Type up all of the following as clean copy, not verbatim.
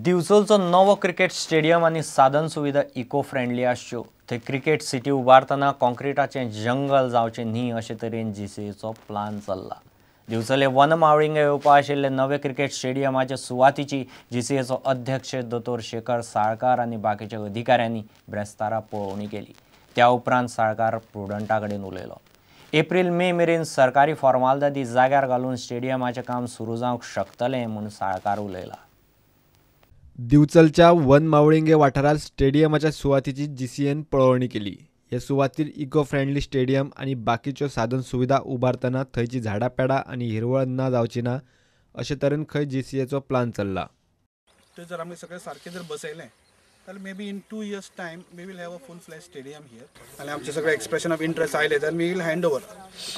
दिवचलचो नवो cricket stadium आनी साधन सुविधा इको फ्रेंडली आसच्यो, थंय क्रिकेट सिटी उबारतना कॉन्क्रिटाचें जंगल जावचें न्ही अशे तरेन जीसीएचो प्लान चल्ला। दिवचले वन मावळिंगे येवपा आशिल्ले नवे क्रिकेट स्टेडियमाचे सुवातीची जीसीएचो अध्यक्ष दोतोर शेखर साळकार आनी बाकीच्या अधिकाऱ्यांनी ब्रेस्तारा पळोवणी केली। त्या उपरांत साळकार प्रुडंटा कडेन उलयलो। एप्रील मे मेरेन सरकारी फॉर्मालदादी जाग्यार घालून स्टेडियमाचें काम सुरू जावंक शकतलें म्हूण साळकार उलयला। दिवचलच्या वन मावळिंगे वाठारांत स्टेडियमाच्या सुवातीची जीसीएन पळोवणी केली। हे सुवातीर इको फ्रेंडली स्टेडियम आनी बाकीच्यो साधन सुविधा उबारतना थंयची झाडां पेडां आनी हिरवळ ना जावची ना अशे तरेन खंय जीसीएचो प्लान चल्ला। ते जर आमी सगळे सारखे जर बसयले जाल्यार maybe in 2 years time we will have a full fledge stadium here. आनी आमचे सगळे एक्सप्रेशन ऑफ इंट्रस्ट आयले जाल्यार we will hand over.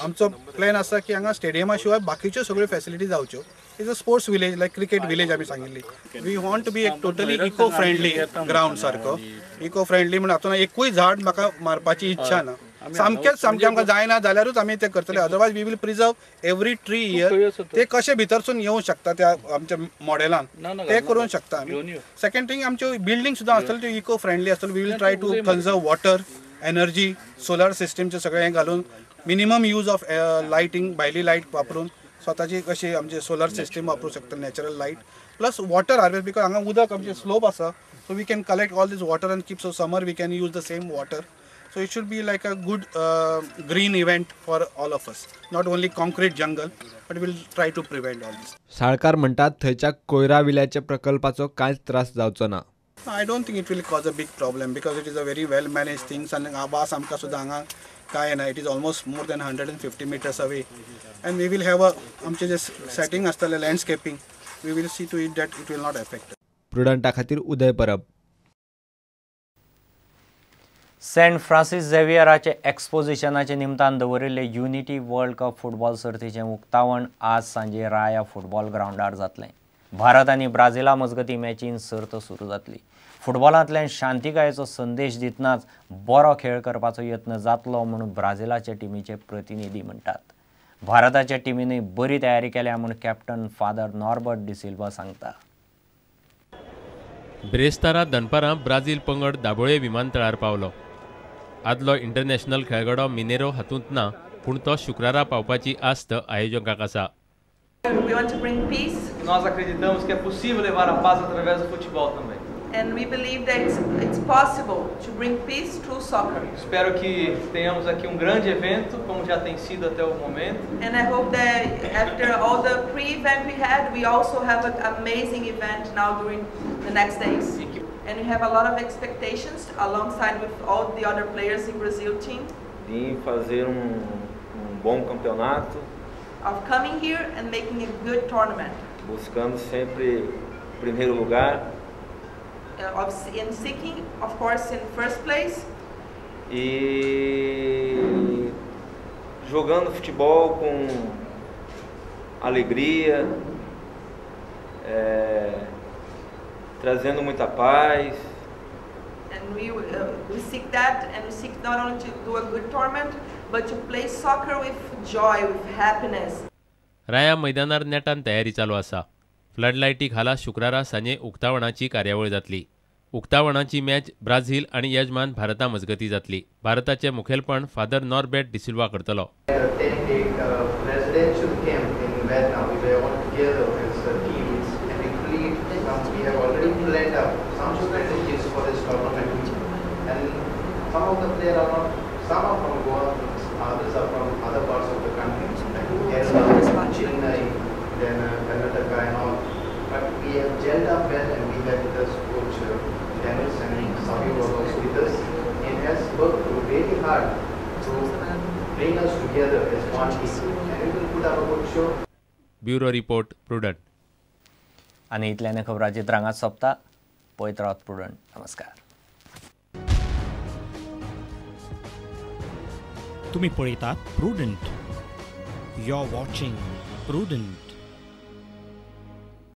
आमचो प्लॅन आसा की हांगा स्टेडियमा शिवाय बाकीच्यो सगळ्यो facility जावच्यो। It's a sports village like cricket village आमी सांगिल्ली। We want to be एक टोटली इको फ्रेंडली ग्रावंड सारको इको फ्रेंडली म्हणून आतां एकूय झाड म्हाका मारपाची इच्छा ना। सामकेंच सामकें आमकां जायना जाल्यारूच आमी तें करतले, otherwise we will preserve every tree here. ते कशें भितरसून येवंक शकता त्या आमच्या मॉडेलान ते करूंक शकता आमी। सेकंड थिंग आमच्यो बिल्डींग सुद्दां आसतल्यो त्यो इको फ्रेंडली आसतल्यो। We will try to conserve water, energy, solar सिस्टमचें सगळें हें घालून मिनिमम यूज ऑफ लायटींग, भायली लायट वापरून स्वताची कशी आमचे सोलर सिस्टम वापरूं शकता, natural light plus water harvest, because हांगा उदक आमचें स्लोप आसा, so we can collect all this water and keep, so summer we can use the same water. So it should be like a good green event for all of us, not only concrete jungle, but we'll try to prevent all this. Salkar म्हणटात थंयच्या कोयरा विल्याच्या प्रकल्पाचो कांयच त्रास जावचो ना। I don't think it will cause a big problem because it is a very well managed things and वास आमकां सुद्दां हांगा काय ना, it is almost more than 150 meters away and we will have a आमचे जे सेटिंग आसतलें landscaping, we will see to it that it will not affect. प्रुडंटा खातीर उदय परब। सेंट फ्रांसीस झेवियराचे एक्सपोजिशनाचे निमतान दवरिल्ले युनिटी वर्ल्ड कप फुटबॉल सर्तीचें उक्तावण आज सांजे राया फुटबॉल ग्रावंडार जातलें। भारत आनी ब्राझिला मजगतीं मॅचीन सर्त सुरू जातली। फुटबॉलांतल्यान शांतिकायेचो संदेश दितनाच बरो खेळ करपाचो यत्न जातलो म्हूण ब्राझिलाचे टिमीचे प्रतिनिधी म्हणटात। भारताच्या टिमीनूय बरी तयारी केल्या म्हूण कॅप्टन फादर नॉर्बर्ट डिसिल्वा सांगता। ब्रेस्तारा दनपारां ब्राझील पंगड दाबोळे विमानतळार पावलो। आदलो इंटरनॅशनल खेळगडो मिनेरो हातूंत ना, पूण तो शुक्रारा पावपाची आस्त आयोजकांक आसा। We want to bring peace. Nós acreditamos que é possível levar a paz através do futebol também. And we believe that it's possible to bring peace through soccer. Espero que tenhamos aqui grande evento, como já tem sido até o momento. And I hope that after all the pre-event we had, we also have an amazing event now during the next days. And we have a lot of expectations alongside with all the other players in Brazil team. Vim fazer bom campeonato. Of coming here and making a good tournament. Buscando sempre o primeiro lugar. In seeking, of course, in first place. E jogando futebol com alegria, trazendo muita paz. And we seek that, and we seek not only to do a good tournament, but to play soccer with joy, with happiness. राया मैदानार नेटान तयारी चालू आसा। फ्लडलायटी खाला शुक्रारा सांजे उक्तावणाची कार्यावळ जातली। उक्तावणाची मॅच ब्राझील आनी यजमान भारता मजगती जातली। भारताचे मुखेलपण फादर नॉर्बर्ट डिसिल्वा करतलो। Some are from Goa, others are from other parts of the country, like Kerala, Chennai, then Karnataka and all. But we have gelled up well, and we have with us coach Dennis and Savi was also with us, and has worked really hard to bring us together as one team, and we will put up a good show. Bureau report, Prudent. आनी इतल्यान खबरांची रांगात सोंपता। पळयत रावात prudent. नमस्कार। तुम्ही पळयतात Prudent. You are watching Prudent.